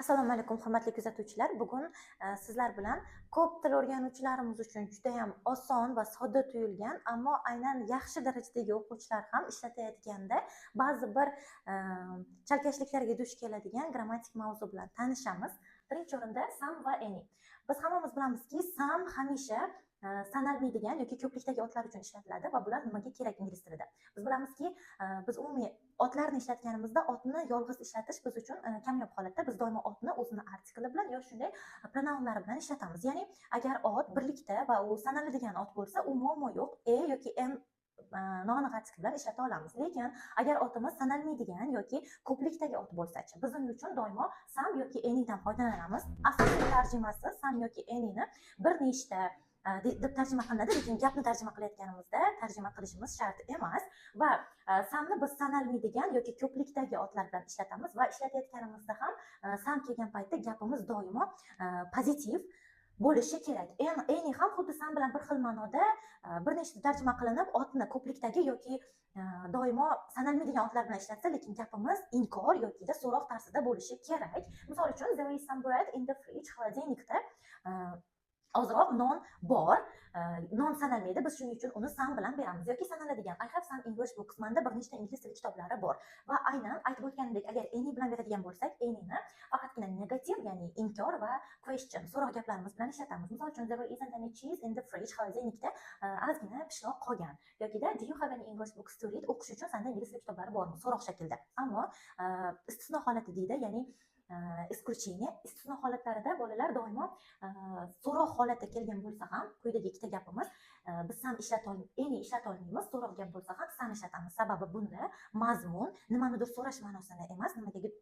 Assalomu alaykum, hurmatli kuzatuvchilar. Bugun sizlar bilan ko'p til o'rganuvchilarimiz uchun judayam oson va sodda tuyulgan, ammo aynan yaxshi darajadagi o'quvchilar ham ishlatayotganda ba'zi bir chalkashliklarga duch keladigan grammatik mavzu bilan tanishamiz. Birinchi o'rinda some va any. Biz hammamiz bilamizki, some hamisha sanalmaydigan yoki ko'plikdagi otlar uchun ishlatiladi va bular nimaga kerak ingliz tilida? Biz bilamizki, biz umumiy otlarni ishlatganimizda otni yolg'iz ishlatish biz uchun kamyob holatda. Biz doimo otni o'zini artikli bilan yo shunday pronounlari bilan ishlatamiz. Ya'ni agar ot birlikda va u sanaladigan ot bo'lsa, u muammo yo'q, a yoki an noaniq artikl bilan ishlata olamiz. Lekin agar otimiz sanalmaydigan yoki ko'plikdagi ot bo'lsachi, biz uning uchun doimo some yoki anydan foydalanamiz. Asosiy tarjimasi some yoki anyni bir nechta deb tarjima qilinadi, lekin gapni tarjima qilayotganimizda tarjima qilishimiz shart emas. Va someni biz sanalmaydigan yoki ko'plikdagi otlar bilan ishlatamiz va ishlatayotganimizda ham some kelgan paytda gapimiz doimo pozitiv bo'lishi kerak. Any ham xuddi some bilan bir xil ma'noda, bir nechta tarjima qilinib, otni ko'plikdagi yoki doimo sanalmaydigan otlar bilan ishlatsa, lekin gapimiz inkor yokida so'roq tarzida bo'lishi kerak. Misol uchun, there is some bread in the fridge. Холодильник da ozroq non bor. Non sanalmaydi, biz shuning uchun uni some bilan beramiz. Yoki sanaladigan, I have some English books, manda bir nechta ingliz tili kitoblari bor. Va aynan aytib o'tganimdek, agar any bilan beradigan bo'lsak, anyni faqatgina negativ, ya'ni inkor va question, so'roq gaplarimiz bilan ishlatamiz. Misol uchun, there isn't any cheese in the fridge. Холодильник da ozgina pishloq qolgan. Yokida do you have any English books to read? O'qish uchun sanda ingliz tili kitoblari bormi? So'roq shaklida. Ammo istisno holati deydi, ya'ni исключение. Istisno holatlarida bolalar doimo so'roq holatda kelgan bo'lsa ham, quyidagi ikkita gapimiz, biz some ishlata any ishlata olmaymiz. So'roq gap bo'lsa ham some ishlatamiz, sababi bunda mazmun nimanidir so'rash ma'nosini emas,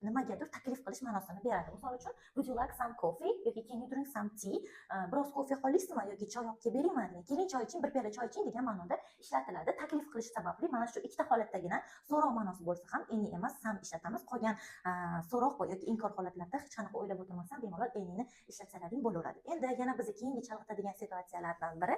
nimagadir taklif qilish ma'nosini beradi. Misol uchun, would you like some coffee yoki can you drink some tea? Biroz kofe xohlaysizmi yoki choy olib kelib beraymi degan, keling, choy iching, bir piyola choy iching degan ma'noda ishlatiladi. Taklif qilish sababli mana shu ikkita holatdagina so'roq ma'nosi bo'lsa ham any emas, some ishlatamiz. Qolgan so'roq yoki inkor holatlarda hech qanaqa o'ylab o'tirmasdan bemalol anyni ishlatsalaring bo'laveradi. Endi yana bizni keyingi chalg'itadigan situatsiyalardan biri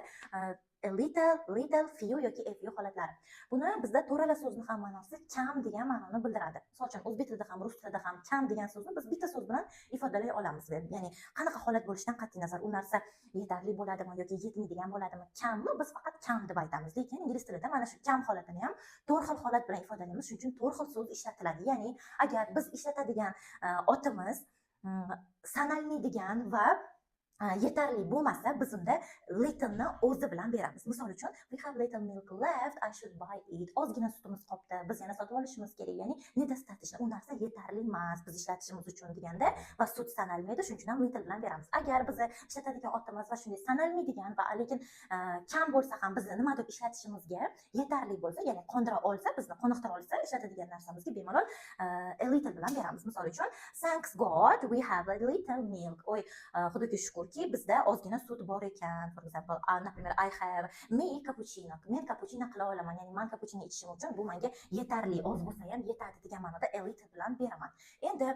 a little, little, few yoki a few holatlari. Buni bizda to'rala so'zni ham ma'nosi kam degan ma'noni bildiradi. Misol uchun, o'zbek tilida ham, rus tilida ham kam degan so'zni biz bitta so'z bilan ifodalay olamiz. Ya'ni qanaqa holat bo'lishidan qat'iy nazar, u narsa yetarli bo'ladimi yoki yetmaydigan bo'ladimi, kammi, biz faqat kam deb aytamiz. Lekin ingliz tilida mana shu kam holatini ham to'rt xil holat bilan ifodalaymiz. Shuning uchun to'rt xil so'z ishlatiladi. Ya'ni agar biz ishlatadigan otimiz sanalmaydigan va yetarli bo'lmasa, biz unda littleni o'zi bilan beramiz. Misol uchun, we have little milk left, I should buy it. Ozgina sutimiz qolibdi, biz yana sotib olishimiz kerak. Ya'ni недостаточно, u narsa yetarli emas biz ishlatishimiz uchun deganda va sut sanalmaydi, shuning uchun ham little bilan beramiz. Agar biz ishlatadigan otimiz va shunday sanalmaydigan va lekin kam bo'lsa ham, bizni nimadir ishlatishimizga yetarli bo'lsa, ya'ni qondira olsa, bizni qoniqtira olsa, ishlatadigan narsamizga bemalol a little bilan beramiz. Misol uchun, thanks God, we have a little milk. Oy, xudoga shukurki, bizda ozgina sut bor ekan. For example, например, I have me cappuccino. Men cappuccino qila olaman, ya'ni man cappuccino ichishim uchun bu menga yetarli, oz bo'lsa ham yetadi degan ma'noda a little bilan beraman. Endi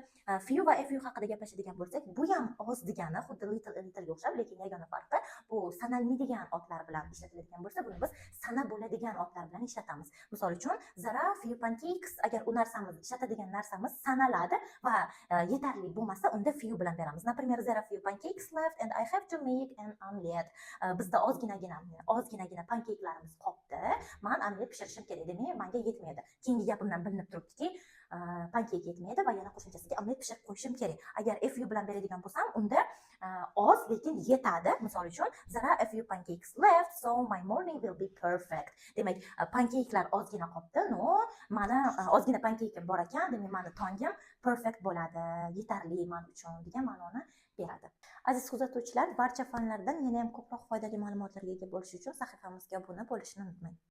few va a few haqida gaplashadigan bo'lsak, bu ham oz degani, xuddi little, a littlega o'xshab, lekin yagona farqi, bu sanalmaydigan otlar bilan ishlatiladigan bo'lsa, buni biz sanab bo'ladigan otlar bilan ishlatamiz. Misol uchun, there are few pancakes. Agar u narsamiz, ishlatadigan narsamiz sanaladi va yetarli bo'lmasa, unda few bilan beramiz. Например, there are few pancakes left and I have to make an omelet. Bizda ozginagina pancakelarimiz qolibdi, man omlet pishirishim kerak, demak manga yetmaydi. Keyingi gapimdan bilinib turibdiki, pancake yetmaydi va yana qo'shimchasiga omlet pishirib qo'yishim kerak. Agar a few bilan beradigan bo'lsam, unda oz, lekin yetadi. Misol uchun, there are a few pancakes left, so my morning will be perfect. Demak, pancakelar ozgina qolibdi, но mani ozgina pancakeim bor ekan, demak mani tongim perfect bo'ladi, yetarli man uchun degan ma'noni beradi. Aziz kuzatuvchilar, barcha fanlardan yana ham ko'proq foydali ma'lumotlarga ega bo'lish uchun sahifamizga obuna bo'lishni unutmang.